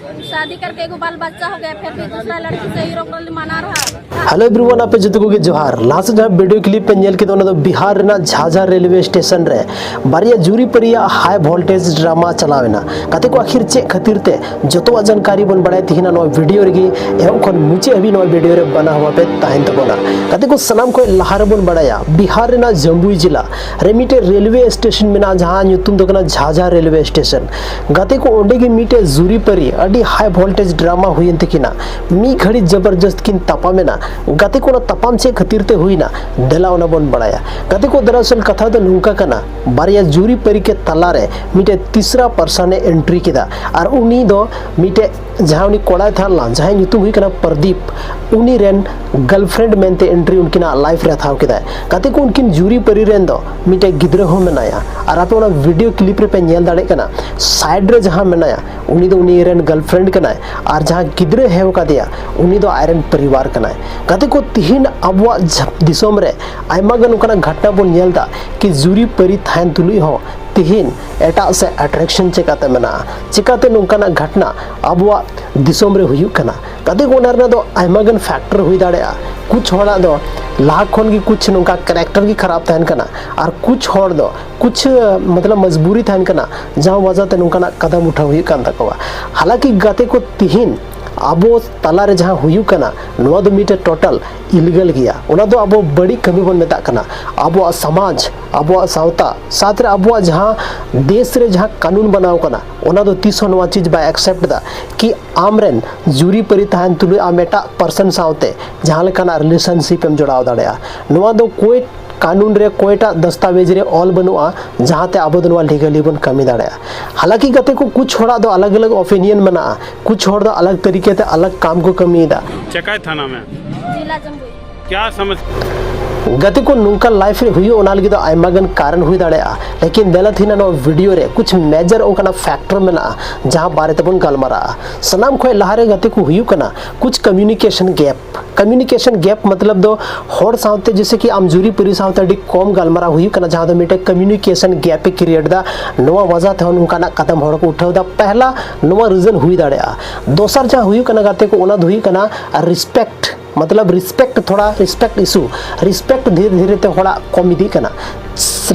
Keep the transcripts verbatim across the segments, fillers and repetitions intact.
शादी करके एगो बाल बच्चा हो गया, फिर भी दूसरा लड़की से हीरो को मना रहा। Hello everyone, ᱟᱯᱮ ᱡᱚᱛᱚ ᱠᱚᱜᱮ ᱡᱚᱦᱟᱨ। ᱞᱟᱦᱟ ᱥᱮᱫ ᱡᱟᱦᱟᱸ ᱵᱷᱤᱰᱤᱭᱳ ᱠᱞᱤᱯ ᱯᱮ ᱧᱮᱞ ᱠᱮᱫᱟ, ᱚᱱᱟ ᱫᱚ ᱵᱤᱦᱟᱨ ᱨᱮᱱᱟᱜ ᱡᱷᱟᱡᱟ ᱨᱮᱞᱣᱮ ᱥᱴᱮᱥᱚᱱ ᱨᱮ ᱵᱟᱨᱭᱟ ᱡᱩᱨᱤ ᱯᱟᱹᱨᱤᱭᱟᱜ ᱦᱟᱭ ᱵᱷᱳᱞᱴᱮᱡᱽ ᱰᱨᱟᱢᱟ ᱪᱟᱞᱟᱣ ᱮᱱᱟ᱾ ᱜᱟᱛᱮ ᱠᱚ, ᱟᱹᱠᱷᱤᱨ ᱪᱮᱫ ᱠᱷᱟᱹᱛᱤᱨ ᱛᱮ, ᱡᱚᱛᱚᱣᱟᱜ ᱡᱟᱱᱠᱟᱨᱤ ᱵᱚᱱ ᱵᱟᱲᱟᱭᱟ ᱛᱤᱦᱤᱧ ᱱᱚᱣᱟ ᱵᱷᱤᱰᱤᱭᱳ ᱨᱮᱜᱮ᱾ ᱮᱦᱚᱵ ᱠᱷᱚᱱ ᱢᱩᱪᱟᱹᱫ ᱦᱟᱹᱵᱤᱡ ᱱᱚᱣᱟ ᱵᱷᱤᱰᱤᱭᱳ ᱨᱮ ᱵᱟᱱᱟ ᱦᱚᱣᱟ ᱯᱮ ᱛᱟᱦᱮᱱ ᱛᱟᱵᱚᱱᱟ᱾ ᱜᱟᱛᱮ ᱠᱚ, ᱥᱟᱱᱟᱢ ᱠᱷᱚᱱ ᱞᱟᱦᱟ ᱨᱮᱵᱚᱱ ᱵᱟᱲᱟᱭᱟ, ᱵᱤᱦᱟᱨ ᱨᱮᱱᱟᱜ ᱡᱟᱢᱩᱭ ᱡᱮᱞᱟ ᱨᱮ ᱢᱤᱫᱴᱮᱡ ᱨᱮᱞᱣᱮ ᱥᱴᱮᱥᱚᱱ ᱢᱮᱱᱟᱜᱼᱟ, ᱡᱟᱦᱟᱸ ᱧᱩᱛᱩᱢ ᱫᱚ ᱠᱟᱱᱟ ᱡᱷᱟᱡᱟ ᱨᱮᱞᱣᱮ ᱥᱴᱮᱥᱚᱱ᱾ ᱜᱟᱛᱮ ᱠᱚ, ᱚᱸᱰᱮ ᱜᱮ ᱢᱤᱫᱴᱮᱡ ᱡᱩᱨᱤ ᱯᱟᱹᱨᱤ ᱟᱹᱰᱤ ᱦᱟᱭ ᱵᱷᱳᱞᱴᱮᱡᱽ ᱰᱨᱟᱢᱟ ᱦᱩᱭᱮᱱ ᱛᱟᱹᱠᱤᱱᱟ᱾ ᱢᱤᱫ ᱜᱷᱟᱹᱲᱤᱡ ᱡᱚᱵᱚᱨᱡᱚᱥᱛ ᱠᱤᱱ ᱛᱟᱯᱟᱢ ᱮᱱᱟ᱾ ᱜᱟᱛᱮ ᱠᱚ, ᱚᱱᱟ ᱛᱟᱯᱟᱢ ᱪᱮᱫ ᱠᱷᱟᱹᱛᱤᱨ ᱛᱮ ᱦᱩᱭᱱᱟ, ᱫᱮᱞᱟ ᱚᱱᱟ ᱵᱚᱱ ᱵᱟᱲᱟᱭᱟ᱾ ᱜᱟᱛᱮ ᱠᱚ, ᱫᱟᱨᱟᱥᱚᱞ ᱠᱟᱛᱷᱟ ᱫᱚ ᱱᱚᱝᱠᱟ ᱠᱟᱱᱟ, ᱵᱟᱨᱭᱟ ᱡᱩᱨᱤ ᱯᱟᱹᱨᱤ ᱠᱮ ᱛᱟᱞᱟᱨᱮ ᱢᱤᱫᱴᱮᱡ ᱛᱤᱥᱨᱟ ᱯᱟᱨᱥᱟᱱ ᱮ ᱮᱱᱴᱨᱤ ᱠᱮᱫᱟ, ᱟᱨ ᱩᱱᱤ ᱫᱚ ᱢᱤᱫᱴᱮᱡ ᱡᱟᱦᱟᱸ ᱩᱱᱤ ᱠᱚᱲᱟᱭ ᱛᱟᱦᱮᱸ ᱞᱮᱱᱟ, ᱡᱟᱦᱟᱸᱭ ᱧᱩᱛᱩᱢ ᱦᱩᱭᱩᱜ ᱠᱟᱱᱟ ᱯᱨᱚᱫᱤᱯ, ᱩᱱᱤ ᱨᱮᱱ ᱜᱟᱨᱞᱯᱷᱨᱮᱱᱰ ᱢᱮᱱᱛᱮ ᱮᱱᱴᱨᱤ ᱩᱱᱠᱤᱱᱟᱜ ᱞᱟᱭᱤᱯᱷ ᱨᱮ ᱦᱟᱛᱟᱣ ᱠᱮᱫᱟᱭ᱾ ᱜᱟᱛᱮ ᱠᱚ, ᱩᱱᱠᱤᱱ ᱡᱩᱨᱤ ᱯᱟᱹᱨᱤ ᱨᱮᱱ ᱫᱚ ᱢᱤᱫᱴᱮᱡ ᱜᱤᱫᱽᱨᱟᱹ ᱦᱚᱸ ᱢᱮᱱᱟᱭᱟ, ᱟᱨ ᱟᱯᱮ ᱚᱱᱟ ᱵᱷᱤᱰᱤᱭᱳ ᱠᱞᱤᱯ ᱨᱮᱯᱮ ᱧᱮᱞ ᱫᱟᱲᱮᱭᱟᱜ ᱠᱟᱱᱟ, ᱥᱟᱭᱤᱰ ᱨᱮ ᱡᱟᱦᱟᱸ ᱢᱮᱱᱟᱭᱟ, ᱩᱱᱤ ᱫᱚ ᱩᱱᱤ ᱨᱮᱱ ᱜᱟᱨᱞᱯᱷᱨᱮᱱᱰ ᱠᱟᱱᱟᱭ, ᱟᱨ ᱡᱟᱦᱟᱸ ᱜᱤᱫᱽᱨᱟᱹ ᱦᱮᱣ ᱠᱟᱫᱮᱭᱟ, ᱩᱱᱤ ᱫᱚ ᱟᱡ ᱨᱮᱱ ᱯᱚᱨᱤᱵᱟᱨ ᱠᱟᱱᱟᱭ᱾ ᱜᱟᱛᱮ ᱠᱚ, ᱛᱤᱦᱤᱧ ᱟᱵᱚᱣᱟᱜ ᱡᱷ-, ᱫᱤᱥᱚᱢ ᱨᱮ ᱟᱭᱢᱟ ᱜᱟᱱ ᱚᱱᱠᱟᱱᱟᱜ ᱜᱷᱚᱴᱱᱟ ᱵᱚᱱ ᱧᱮᱞ ᱮᱫᱟ ᱠᱤ ᱡᱩᱨᱤ ᱯᱟᱹᱨᱤ ᱛᱟᱦᱮᱱ ᱛᱩᱞᱩᱡ ᱦᱚᱸ ᱛᱤᱦᱤᱧ ᱮᱴᱟᱜ ᱥᱮᱫ ᱟᱴᱨᱟᱠᱥᱚᱱ ᱪᱮᱠᱟᱛᱮ ᱢᱮᱱᱟᱜᱼᱟ, ᱪᱮᱠᱟᱛᱮ ᱱᱚᱝᱠᱟᱱᱟᱜ ᱜᱷᱚᱴᱱᱟ ᱟᱵᱚᱣᱟᱜ ᱫᱤᱥᱚᱢ ᱨᱮ ᱦᱩᱭᱩᱜ ᱠᱟᱱᱟ᱾ ᱜᱟᱛᱮ ᱠᱚ, ᱚᱱᱟ ᱨᱮᱱᱟᱜ ᱫᱚ ᱟᱭᱢᱟ ᱜᱟᱱ ᱯᱷᱮᱠᱴᱚᱨ ᱦᱩᱭ ᱫᱟᱲᱮᱭᱟᱜᱼᱟ᱾ ᱠᱩᱪ ᱦᱚᱲᱟᱜ ᱫᱚ ᱞᱟᱦᱟ ᱠᱷᱚᱱ ᱜᱮ ᱠᱩᱪ ᱱᱚᱝᱠᱟ ᱠᱮᱨᱮᱠᱴᱟᱨ ᱜᱮ ᱠᱷᱟᱨᱟᱯ ᱛᱟᱦᱮᱱ ᱠᱟᱱᱟ, ᱟᱨ ᱠᱩᱪ ᱦᱚᱲ ᱫᱚ ᱠᱩᱪ, ᱢᱚᱛᱞᱚᱵ, ᱢᱚᱡᱽᱵᱩᱨᱤ ᱛᱟᱦᱮᱱ ᱠᱟᱱᱟ, ᱡᱟᱦᱟᱸ ᱣᱟᱡᱟ ᱛᱮ ᱱᱚᱝᱠᱟᱱᱟᱜ ᱠᱟᱫᱟᱢ ᱩᱴᱷᱟᱹᱣ ᱦᱩᱭᱩᱜ ᱠᱟᱱ ᱛᱟᱠᱚᱣᱟ᱾ ᱦᱟᱞᱟᱸᱠᱤ ᱜᱟᱛᱮ ᱠᱚ, ᱛᱤᱦᱤᱧ ᱟᱵᱚ ᱛᱟᱞᱟᱨᱮ ᱡᱟᱦᱟᱸ ᱦᱩᱭᱩᱜ ᱠᱟᱱᱟ, ᱱᱚᱣᱟ ᱫᱚ ᱢᱤᱫᱴᱮᱡ ᱴᱳᱴᱟᱞ ᱤᱞᱤᱜᱟᱞ ᱜᱮᱭᱟ᱾ ᱚᱱᱟ ᱫᱚ ᱟᱵᱚ ᱵᱟᱹᱲᱤᱡ ᱠᱟᱹᱢᱤ ᱵᱚᱱ ᱢᱮᱛᱟᱜ ᱠᱟᱱᱟ᱾ ᱟᱵᱚᱣᱟᱜ ᱥᱚᱢᱟᱡᱽ, ᱟᱵᱚᱣᱟᱜ ᱥᱟᱶᱛᱟ, ᱥᱟᱶᱛᱮ ᱨᱮ ᱟᱵᱚᱣᱟᱜ ᱡᱟᱦᱟᱸ ᱫᱮᱥ ᱨᱮ ᱡᱟᱦᱟᱸ ᱠᱟᱹᱱᱩᱱ ᱵᱮᱱᱟᱣ ᱠᱟᱱᱟ, ᱚᱱᱟ ᱫᱚ ᱛᱤᱥ ᱦᱚᱸ ᱱᱚᱣᱟ ᱪᱤᱡᱽ ᱵᱟᱭ ᱮᱠᱥᱮᱯᱴ ᱮᱫᱟ ᱠᱤ ᱟᱢᱨᱮᱱ ᱡᱩᱨᱤ ᱯᱟᱹᱨᱤ ᱛᱟᱦᱮᱱ ᱛᱩᱞᱩᱡ ᱟᱢ ᱮᱴᱟᱜ ᱯᱟᱨᱥᱚᱱ ᱥᱟᱶᱛᱮ ᱡᱟᱦᱟᱸ ᱞᱮᱠᱟᱱᱟᱜ ᱨᱤᱞᱮᱥᱚᱱᱥᱤᱯ ᱮᱢ ᱡᱚᱲᱟᱣ ᱫᱟᱲᱮᱭᱟᱜᱼᱟ᱾ ᱱᱚᱣᱟ ᱫᱚ ᱠᱳᱭ ᱠᱟᱹᱱᱩᱱ ᱨᱮ, ᱠᱚᱭᱴᱟᱜ ᱫᱟᱥᱛᱟᱣᱮᱡᱽ ᱨᱮ ᱚᱞ ᱵᱟᱹᱱᱩᱜᱼᱟ, ᱡᱟᱦᱟᱸᱛᱮ ᱟᱵᱚ ᱫᱚ ᱱᱚᱣᱟ ᱞᱤᱜᱟᱞᱤ ᱵᱚᱱ ᱠᱟᱹᱢᱤ ᱫᱟᱲᱮᱭᱟᱜᱼᱟ᱾ ᱦᱟᱞᱟᱸᱠᱤ ᱜᱟᱛᱮ ᱠᱚ, ᱠᱩᱪ ᱦᱚᱲᱟᱜ ᱫᱚ ᱟᱞᱟᱜᱽ ᱟᱞᱟᱜᱽ ᱚᱯᱤᱱᱤᱭᱚᱱ ᱢᱮᱱᱟᱜᱼᱟ, ᱠᱩᱪ ᱦᱚᱲ ᱫᱚ ᱟᱞᱟᱜᱽ ᱛᱟᱹᱨᱤᱠᱟ ᱛᱮ ᱟᱞᱟᱜᱽ ᱠᱟᱢ ᱠᱚ ᱠᱟᱹᱢᱤᱭᱮᱫᱟ᱾ ᱪᱮᱠᱟᱭ ᱛᱷᱟᱱᱟ ᱢᱮ? ᱡᱮᱞᱟ ᱡᱟᱢᱩᱭ᱾ क्या समझ गाᱛᱮ ᱠᱚ, ᱱᱚᱝᱠᱟ ᱞᱟᱭᱤᱯᱷ ᱨᱮ ᱦᱩᱭᱩᱜ, ᱚᱱᱟ ᱞᱟᱹᱜᱤᱫ ᱫᱚ ᱟᱭᱢᱟ ᱜᱟᱱ ᱠᱟᱨᱚᱱ ᱦᱩᱭ ᱫᱟᱲᱮᱭᱟᱜᱼᱟ᱾ ᱞᱮᱠᱤᱱ ᱫᱮᱞᱟ ᱛᱮᱦᱮᱧ ᱱᱚᱣᱟ ᱵᱷᱤᱰᱤᱭᱳ ᱨᱮ ᱠᱩᱪᱷ ᱢᱮᱡᱚᱨ ᱚᱱᱠᱟᱱᱟᱜ ᱯᱷᱮᱠᱴᱚᱨ ᱢᱮᱱᱟᱜᱼᱟ, ᱡᱟᱦᱟᱸ ᱵᱟᱨᱮ ᱛᱮᱵᱚᱱ ᱜᱟᱞᱢᱟᱨᱟᱜᱼᱟ᱾ ᱥᱟᱱᱟᱢ ᱠᱷᱚᱱ ᱞᱟᱦᱟᱨᱮ ᱜᱟᱛᱮ ᱠᱚ ᱦᱩᱭᱩᱜ ᱠᱟᱱᱟ ᱠᱩᱪᱷ ᱠᱚᱢᱤᱭᱩᱱᱤᱠᱮᱥᱚᱱ ᱜᱮᱯ᱾ ᱠᱚᱢᱤᱭᱩᱱᱤᱠᱮᱥᱚᱱ ᱜᱮᱯ ᱢᱚᱛᱞᱚᱵ ᱫᱚ ᱦᱚᱲ ᱥᱟᱶᱛᱮ, ᱡᱮᱭᱥᱮ ᱠᱤ ᱟᱢ ᱡᱩᱨᱤ ᱯᱟᱹᱨᱤ ᱥᱟᱶᱛᱮ ᱟᱹᱰᱤ ᱠᱚᱢ ᱜᱟᱞᱢᱟᱨᱟᱣ ᱦᱩᱭᱩᱜ ᱠᱟᱱᱟ, ᱡᱟᱦᱟᱸ ᱫᱚ ᱢᱤᱫᱴᱮᱱ ᱠᱚᱢᱤᱭᱩᱱᱤᱠᱮᱥᱚᱱ ᱜᱮᱯ ᱮ ᱠᱨᱤᱭᱮᱴ ᱮᱫᱟ᱾ ᱱᱚᱣᱟ ᱣᱟᱡᱟ ᱛᱮᱦᱚᱸ ᱱᱚᱝᱠᱟᱱᱟᱜ ᱠᱟᱫᱟᱢ ᱦᱚᱲ ᱠᱚ ᱩᱴᱷᱟᱹᱣ ᱮᱫᱟ᱾ ᱯᱮᱦᱞᱟ ᱱᱚᱣᱟ ᱨᱤᱡᱚᱱ ᱦᱩᱭ ᱫᱟᱲᱮᱭᱟᱜᱼᱟ᱾ ᱫᱚᱥᱟᱨ ᱡᱟᱦᱟᱸ ᱦᱩᱭᱩᱜ ᱠᱟᱱᱟ ᱜᱟᱛᱮ ᱠᱚ, ᱚᱱᱟ ᱫᱚ ᱦᱩᱭᱩᱜ ᱠᱟᱱᱟ ᱨᱮᱥᱯᱮᱠᱴ, ᱢᱚᱛᱞᱚᱵ ᱨᱮᱥᱯᱮᱠᱴ, ᱛᱷᱚᱲᱟ ᱨᱮᱥᱯᱮᱠᱴ ᱤᱥᱩ, ᱨᱮᱥᱯᱮᱠᱴ ᱫᱷᱤᱨᱮ ᱫᱷᱤᱨᱮ ᱛᱮ ᱦᱚᱲᱟᱜ ᱠᱚᱢ ᱤᱫᱤᱜ ᱠᱟᱱᱟ᱾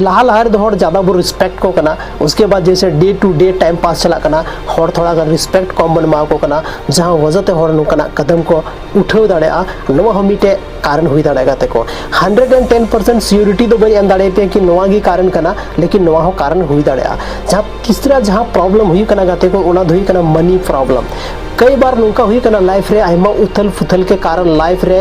ᱞᱟᱦᱟ ᱞᱟᱦᱟ ᱨᱮᱫᱚ ᱦᱚᱲ ᱡᱟᱫᱟ ᱵᱚ ᱨᱮᱥᱯᱮᱠᱴ ᱠᱚ ᱠᱟᱱᱟ, ᱩᱥᱠᱮ ᱵᱟᱫ ᱡᱮᱭᱥᱮ ᱰᱮ ᱴᱩ ᱰᱮ ᱴᱟᱭᱤᱢ ᱯᱟᱥ ᱪᱟᱞᱟᱜ ᱠᱟᱱᱟ, ᱦᱚᱲ ᱛᱷᱚᱲᱟ ᱜᱟᱱ ᱨᱮᱥᱯᱮᱠᱴ ᱠᱚᱢ ᱵᱚᱱ ᱮᱢᱟ ᱠᱚ ᱠᱟᱱᱟ, ᱡᱟᱦᱟᱸ ᱣᱟᱡᱟ ᱛᱮ ᱦᱚᱲ ᱱᱚᱝᱠᱟᱱᱟᱜ ᱠᱟᱫᱟᱢ ᱠᱚ ᱩᱴᱷᱟᱹᱣ ᱫᱟᱲᱮᱭᱟᱜᱼᱟ᱾ ᱱᱚᱣᱟ ᱦᱚᱸ ᱢᱤᱫᱴᱮᱡ ᱠᱟᱨᱚᱱ ᱦᱩᱭ ᱫᱟᱲᱮᱭᱟᱜᱼᱟ ᱜᱟᱛᱮ ᱠᱚ᱾ ᱦᱟᱱᱰᱨᱮᱰ ᱮᱱᱰ ᱴᱮᱱ ᱯᱟᱨᱥᱮᱱᱴ ᱥᱤᱭᱳᱨᱤᱴᱤ ᱫᱚ ᱵᱟᱹᱧ ᱮᱢ ᱫᱟᱲᱮᱭᱟᱯᱮᱭᱟ ᱠᱤ ᱱᱚᱣᱟ ᱜᱮ ᱠᱟᱨᱚᱱ ᱠᱟᱱᱟ, ᱞᱮᱠᱤᱱ ᱱᱚᱣᱟ ᱦᱚᱸ ᱠᱟᱨᱚᱱ ᱦᱩᱭ ᱫᱟᱲᱮᱭᱟᱜᱼᱟ᱾ ᱡᱟᱦᱟᱸ ᱛᱤᱥᱨᱟ ᱡᱟᱦᱟᱸ ᱯᱨᱚᱵᱞᱮᱢ ᱦᱩᱭᱩᱜ ᱠᱟᱱᱟ ᱜᱟᱛᱮ ᱠᱚ, ᱚᱱᱟ ᱫᱚ ᱦᱩᱭᱩᱜ ᱠᱟᱱᱟ ᱢᱟᱱᱤ ᱯᱨᱚᱵᱞᱮᱢ᱾ ᱠᱟᱹᱭ ᱵᱟᱨ ᱱᱚᱝᱠᱟ ᱦᱩᱭᱩᱜ ᱠᱟᱱᱟ ᱞᱟᱭᱤᱯᱷ ᱨᱮ ᱟᱭᱢᱟ ᱩᱛᱷᱟᱹᱞ ᱯᱷᱩᱛᱷᱟᱹᱞ ᱠᱮ ᱠᱟᱨᱚᱱ ᱞᱟᱭᱤᱯᱷ ᱨᱮ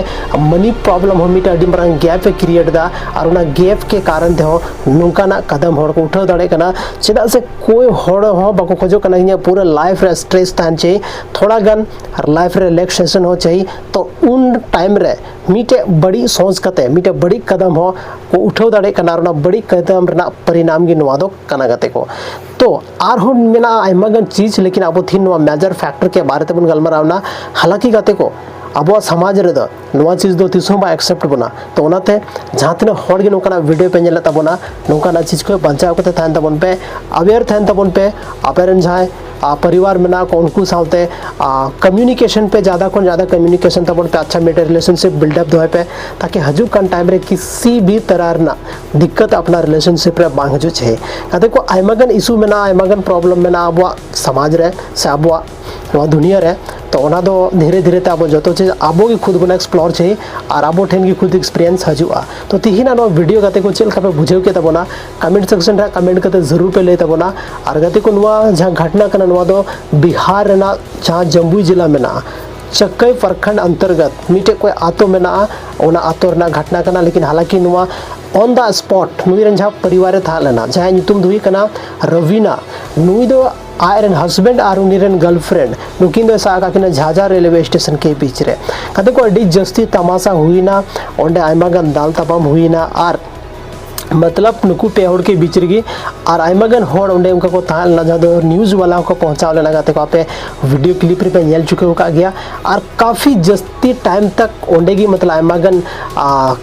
ᱢᱟᱱᱤ ᱯᱨᱚᱵᱞᱮᱢ ᱦᱚᱸ ᱢᱤᱫᱴᱮᱱ ᱟᱹᱰᱤ ᱢᱟᱨᱟᱝ ᱜᱮᱯ ᱮ ᱠᱨᱤᱭᱮᱴ ᱮᱫᱟ᱾ ᱟᱨ ᱚᱱᱟ ᱜᱮᱯ ᱠᱮ ᱠᱟᱨᱚᱱ ᱛᱮᱦᱚᱸ ᱱᱚᱝᱠᱟᱱᱟᱜ ᱠᱟᱫᱟᱢ ᱦᱚᱲ ᱠᱚ ᱩᱴᱷᱟᱹᱣ ᱫᱟᱲᱮᱭᱟᱜ ᱠᱟᱱᱟ᱾ ᱪᱮᱫᱟᱜ ᱥᱮ ᱠᱚᱭ ᱦᱚᱲ ᱦᱚᱸ ᱵᱟᱠᱚ ᱠᱷᱚᱡᱚᱜ ᱠᱟᱱᱟ ᱤᱧᱟᱹᱜ ᱯᱩᱨᱟᱹ ᱞᱟᱭᱤᱯᱷ ᱨᱮ ᱥᱴᱨᱮᱥ ᱛᱟᱦᱮᱱ ᱪᱟᱹᱭ, ᱛᱷᱚᱲᱟ ᱜᱟᱱ ᱞᱟᱭᱤᱯᱷ ᱨᱮ ᱨᱤᱞᱮᱠᱥᱮᱥᱚᱱ ᱦᱚᱸ ᱪᱟᱹᱭ᱾ ᱛᱚ ᱩᱱ ᱴᱟᱭᱤᱢ ᱨᱮ ᱢᱤᱫᱴᱮᱡ ᱵᱟᱹᱲᱤᱡ ᱥᱚᱪ ᱠᱟᱛᱮ ᱢᱤᱫᱴᱮᱡ ᱵᱟᱹᱲᱤᱡ ᱠᱟᱫᱟᱢ ᱦᱚᱸ ᱠᱚ ᱩᱴᱷᱟᱹᱣ ᱫᱟᱲᱮᱭᱟᱜ ᱠᱟᱱᱟ᱾ ᱟᱨ ᱚᱱᱟ ᱵᱟᱹᱲᱤᱡ ᱠᱟᱫᱟᱢ ᱨᱮᱱᱟᱜ ᱯᱚᱨᱤᱱᱟᱢ ᱜᱮ ᱱᱚᱣᱟ ᱫᱚ ᱠᱟᱱᱟ ᱜᱟᱛᱮ ᱠᱚ᱾ ᱛᱚ ᱟᱨᱦᱚᱸ ᱢᱮᱱᱟᱜᱼᱟ ᱟᱭᱢᱟ ᱜᱟᱱ ᱪᱤᱡᱽ, ᱞᱮᱠᱤᱱ ᱟᱵᱚ ᱛᱤᱦᱤᱧ ᱱᱚᱣᱟ ᱢᱮᱡᱚᱨ ᱯᱷᱮᱠᱴᱚᱨ ᱠᱮ ᱵᱟᱨᱮ ᱛᱮᱵᱚᱱ ᱜᱟᱞᱢᱟᱨᱟᱣ ᱮᱱᱟ᱾ ᱦᱟᱞᱟᱸᱠᱤ ᱜᱟᱛᱮ ᱠᱚ, ᱟᱵᱚᱣᱟᱜ ᱥᱚᱢᱟᱡᱽ ᱨᱮᱫᱚ ᱱᱚᱣᱟ ᱪᱤᱡᱽ ᱫᱚ ᱛᱤᱥ ᱦᱚᱸ ᱵᱟᱭ ᱮᱠᱥᱮᱯᱴ ᱵᱚᱱᱟ᱾ ᱛᱚ ᱚᱱᱟᱛᱮ ᱡᱟᱦᱟᱸ ᱛᱤᱱᱟᱹᱜ ᱦᱚᱲ ᱜᱮ ᱱᱚᱝᱠᱟᱱᱟᱜ ᱵᱷᱤᱰᱤᱭᱳ ᱯᱮ ᱧᱮᱞᱮᱫ ᱛᱟᱵᱚᱱᱟ, ᱱᱚᱝᱠᱟᱱᱟᱜ ᱪᱤᱡᱽ ᱠᱷᱚᱱ ᱵᱟᱧᱪᱟᱣ ᱠᱟᱛᱮ ᱛᱟᱦᱮᱱ ᱛᱟᱵᱚᱱ ᱯᱮ, ᱟᱣᱮᱭᱟᱨ ᱛᱟᱦᱮᱱ ᱛᱟᱵᱚᱱ ᱯᱮ᱾ ᱟᱯᱮ ᱨᱮᱱ ᱡᱟᱦᱟᱸᱭ ᱟᱨ ᱯᱚᱨᱤᱵᱟᱨ ᱢᱮᱱᱟᱜ ᱠᱚ, ᱩᱱᱠᱩ ᱥᱟᱶᱛᱮ ᱠᱚᱢᱤᱭᱩᱱᱤᱠᱮᱥᱚᱱ ᱯᱮ, ᱡᱟᱫᱟ ᱠᱷᱚᱱ ᱡᱟᱫᱟ ᱠᱚᱢᱤᱭᱩᱱᱤᱠᱮᱥᱚᱱ ᱛᱟᱵᱚᱱ ᱯᱮ, ᱟᱪᱪᱷᱟ ᱢᱤᱫᱴᱮᱱ ᱨᱤᱞᱮᱥᱚᱱᱥᱤᱯ ᱵᱤᱞᱰ ᱟᱯ ᱫᱚᱦᱚᱭ ᱯᱮ, ᱛᱟᱠᱤ ᱦᱤᱡᱩᱜ ᱠᱟᱱ ᱴᱟᱭᱤᱢ ᱨᱮ ᱠᱤᱥᱤ ᱵᱷᱤ ᱛᱟᱨᱟ ᱨᱮᱱᱟᱜ ᱫᱤᱠᱠᱟᱛ ᱟᱯᱱᱟᱨ ᱨᱤᱞᱮᱥᱚᱱᱥᱤᱯ ᱨᱮ ᱵᱟᱝ ᱦᱤᱡᱩᱜ ᱪᱟᱹᱦᱤ᱾ ᱜᱟᱛᱮ ᱠᱚ, ᱟᱭᱢᱟ ᱜᱟᱱ ᱤᱥᱩ ᱢᱮᱱᱟᱜᱼᱟ, ᱟᱭᱢᱟ ᱜᱟᱱ ᱯᱨᱚᱵᱞᱮᱢ ᱢᱮᱱᱟᱜᱼᱟ ᱟᱵᱚᱣᱟᱜ ᱥᱚᱢᱟᱡᱽ ᱨᱮ ᱥᱮ ᱟᱵᱚᱣᱟᱜ ᱱᱚᱣᱟ ᱫᱩᱱᱤᱭᱟᱹ ᱨᱮ᱾ ᱛᱚ ᱚᱱᱟ ᱫᱚ ᱫᱷᱤᱨᱮ ᱫᱷᱤᱨᱮ ᱛᱮ ᱟᱵᱚ ᱡᱚᱛᱚ ᱪᱤᱡᱽ ᱟᱵᱚ ᱜᱮ ᱠᱷᱩᱫ ᱵᱚᱱ ᱮᱠᱥᱯᱞᱳᱨ ᱪᱟᱹᱦᱤ ᱟᱨ ᱟᱵᱚ ᱴᱷᱮᱱ ᱜᱮ ᱠᱷᱩᱫ ᱮᱠᱥᱯᱤᱨᱤᱭᱮᱱᱥ ᱦᱤᱡᱩᱜᱼᱟ᱾ ᱛᱚ ᱛᱤᱦᱤᱧᱟᱜ ᱱᱚᱣᱟ ᱵᱷᱤᱰᱤᱭᱳ ᱜᱟᱛᱮ ᱠᱚ ᱪᱮᱫ ᱞᱮᱠᱟ ᱯᱮ ᱵᱩᱡᱷᱟᱹᱣ ᱠᱮᱫ ᱛᱟᱵᱚᱱᱟ, ᱠᱚᱢᱮᱱᱴ ᱥᱮᱠᱥᱚᱱ ᱨᱮ ᱠᱚᱢᱮᱱᱴ ᱠᱟᱛᱮ ᱡᱟᱹᱨᱩᱲ ᱯᱮ ᱞᱟᱹᱭ ᱛᱟᱵᱚᱱᱟ᱾ ᱟᱨ ᱜᱟᱛᱮ ᱠᱚ, ᱱᱚᱣᱟ ᱡᱟᱦᱟᱸ ᱜᱷᱚᱴᱱᱟ ᱠᱟᱱᱟ, ᱱᱚᱣᱟ ᱫᱚ ᱵᱤᱦᱟᱨ ᱨᱮᱱᱟᱜ ᱡᱟᱦᱟᱸ ᱡᱟᱢᱩᱭ ᱡᱮᱞᱟ ᱢᱮᱱᱟᱜᱼᱟ, ᱪᱟᱹᱠᱟᱹᱭ ᱯᱨᱚᱠᱷᱚᱸᱰ ᱚᱱᱛᱚᱨᱜᱚᱛ ᱢᱤᱫᱴᱮᱡ ᱠᱚᱭ ᱟᱛᱳ ᱢᱮᱱᱟᱜᱼᱟ, ᱚᱱᱟ ᱟᱛᱳ ᱨᱮᱱᱟᱜ ᱜᱷᱚᱴᱱᱟ ᱠᱟᱱᱟ᱾ ᱞᱮᱠᱤᱱ ᱦᱟᱞᱟᱸᱠᱤ ᱱᱚᱣᱟ on the spot ᱱᱩᱭ ᱨᱮᱱ ᱡᱟᱦᱟᱸ ᱯᱚᱨᱤᱵᱟᱨ ᱨᱮ ᱛᱟᱦᱮᱸ ᱞᱮᱱᱟ, ᱡᱟᱦᱟᱸᱭ ᱧᱩᱛᱩᱢ ᱫᱚ ᱦᱩᱭᱩᱜ ᱠᱟᱱᱟ ᱨᱚᱵᱤᱱᱟ, ᱱᱩᱭ ᱫᱚ ᱟᱡ ᱨᱮᱱ ᱦᱟᱥᱵᱮᱱᱰ ᱟᱨ ᱩᱱᱤ ᱨᱮᱱ ᱜᱟᱨᱞᱯᱷᱨᱮᱱᱰ ᱱᱩᱠᱤᱱ ᱫᱚᱭ ᱥᱟᱵ ᱟᱠᱟᱫ ᱠᱤᱱᱟ ᱡᱷᱟᱡᱟ ᱨᱮᱞᱣᱮ ᱥᱴᱮᱥᱚᱱ ᱠᱮ ᱵᱤᱪ ᱨᱮ᱾ ᱜᱟᱛᱮ ᱠᱚ, ᱟᱹᱰᱤ ᱡᱟᱹᱥᱛᱤ ᱛᱟᱢᱟᱥᱟ ᱦᱩᱭᱱᱟ, ᱚᱸᱰᱮ ᱟᱭᱢᱟ ᱜᱟᱱ ᱫᱟᱞ ᱛᱟᱯᱟᱢ ᱦᱩᱭᱱᱟ ᱟᱨ ᱢᱚᱛᱞᱚᱵ ᱱᱩᱠᱩ ᱯᱮ ᱦᱚᱲ ᱠᱮ ᱵᱤᱪ ᱨᱮᱜᱮ ᱟᱨ ᱟᱭᱢᱟ ᱜᱟᱱ ᱦᱚᱲ ᱚᱸᱰᱮ ᱚᱱᱠᱟ ᱠᱚ ᱛᱟᱦᱮᱸ ᱞᱮᱱᱟ, ᱡᱟᱦᱟᱸ ᱫᱚ ᱱᱤᱭᱩᱡᱽ ᱵᱟᱞᱟ ᱦᱚᱸᱠᱚ ᱯᱚᱦᱪᱟᱣ ᱞᱮᱱᱟ᱾ ᱜᱟᱛᱮ ᱠᱚ, ᱟᱯᱮ ᱵᱷᱤᱰᱤᱭᱳ ᱠᱞᱤᱯ ᱨᱮᱯᱮ ᱧᱮᱞ ᱪᱩᱠᱟᱹᱣ ᱟᱠᱟᱫ ᱜᱮᱭᱟ᱾ ᱟᱨ ᱠᱟᱯᱷᱤ ᱡᱟᱹᱥᱛᱤ ᱴᱟᱭᱤᱢ ᱛᱟᱠ ᱚᱸᱰᱮ ᱜᱮ ᱢᱚᱛᱞᱚᱵ ᱟᱭᱢᱟ ᱜᱟᱱ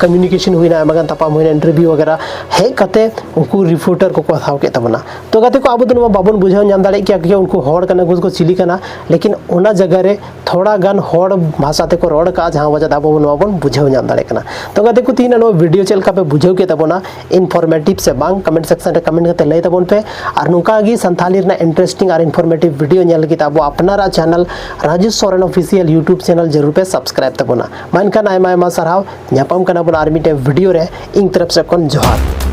ᱠᱚᱢᱤᱭᱩᱱᱤᱠᱮᱥᱚᱱ ᱦᱩᱭᱱᱟ, ᱟᱭᱢᱟ ᱜᱟᱱ ᱛᱟᱯᱟᱢ ᱦᱩᱭᱱᱟ, ᱤᱱᱴᱟᱨᱵᱷᱤᱭᱩ ᱣᱟᱜᱮᱨᱟ ᱦᱮᱡ ᱠᱟᱛᱮ ᱩᱱᱠᱩ ᱨᱤᱯᱳᱨᱴᱟᱨ ᱠᱚᱠᱚ ᱦᱟᱛᱟᱣ ᱠᱮᱫ ᱛᱟᱵᱚᱱᱟ᱾ ᱛᱚ ᱜᱟᱛᱮ ᱠᱚ, ᱟᱵᱚ ᱫᱚ ᱱᱚᱣᱟ ᱵᱟᱵᱚᱱ ᱵᱩᱡᱷᱟᱹᱣ ᱧᱟᱢ ᱫᱟᱲᱮᱭᱟᱜ ᱠᱮᱭᱟ ᱠᱤ ᱩᱱᱠᱩ ᱦᱚᱲ ᱠᱟᱱᱟ ᱠᱚ ᱥᱮ ᱠᱚ ᱪᱤᱞᱤ ᱠᱟᱱᱟ, ᱞᱮᱠᱤᱱ ᱚᱱᱟ ᱡᱟᱭᱜᱟ ᱨᱮ ᱛᱷᱚᱲᱟ ᱜᱟᱱ ᱦᱚᱲ ᱵᱷᱟᱥᱟ ᱛᱮᱠᱚ ᱨᱚᱲ ᱠᱟᱜᱼᱟ, ᱡᱟᱦᱟᱸ ᱣᱟᱡᱟ ᱛᱮ ᱟᱵᱚ ᱱᱚᱣᱟ ᱵᱚᱱ ᱵᱩᱡᱷᱟᱹᱣ ᱧᱟᱢ ᱫᱟᱲᱮᱭᱟᱜ ᱠᱟᱱᱟ᱾ ᱛᱚ ᱜᱟᱛᱮ ᱠᱚ, ᱛᱮᱦᱮᱧ ᱱᱚᱣᱟ ᱵᱷᱤᱰᱤᱭᱳ ᱪᱮᱫ ᱞᱮᱠᱟ ᱯᱮ ᱵᱩᱡᱷᱟᱹᱣ ᱠᱮᱫ ᱛᱟᱵᱚᱱᱟ, ᱤᱱᱯᱷᱚᱨᱢᱮᱴᱤᱵᱷ ᱥᱮ ᱵᱟᱝ, ᱠᱚᱢᱮᱱᱴ ᱥᱮᱠᱥᱚᱱ ᱨᱮ ᱠᱚᱢᱮᱱᱴ ᱠᱟᱛᱮ ᱞᱟᱹᱭ ᱛᱟᱵᱚᱱ ᱯᱮ᱾ ᱟᱨ ᱱᱚᱝᱠᱟ ᱜᱮ ᱥᱟᱱᱛᱷᱟᱞᱤ ᱨᱮᱱᱟᱜ ᱤᱱᱴᱟᱨᱮᱥᱴᱤᱝ ᱟᱨ ᱤᱱᱯᱷᱚᱨᱢᱮᱴᱤᱵᱷ ᱵᱷᱤᱰᱤᱭᱳ ᱧᱮᱞ ᱞᱟᱹᱜᱤᱫ ᱟᱵᱚ ᱟᱯᱱᱟᱨᱟᱜ channel Rajesh Soren official YouTube channel ᱡᱟᱹᱨᱩᱲ ᱯᱮ ᱥᱟᱵᱥᱠᱨᱟᱭᱤᱵ ᱛᱟᱵᱚᱱᱟ᱾ ᱢᱟ ᱮᱱᱠᱷᱟᱱ ᱟᱭᱢᱟ ᱟᱭᱢᱟ ᱥᱟᱨᱦᱟᱣ, ᱧᱟᱯᱟᱢ ᱠᱟᱱᱟ ᱵᱚᱱ ᱟᱨ ᱢᱤᱫᱴᱮᱱ ᱵᱷᱤᱰᱤᱭᱳ ᱨᱮ᱾ ᱤᱧ ᱛᱚᱨᱚᱯ ᱥᱮᱫ ᱠᱷᱚᱱ ᱡᱚᱦᱟᱨ᱾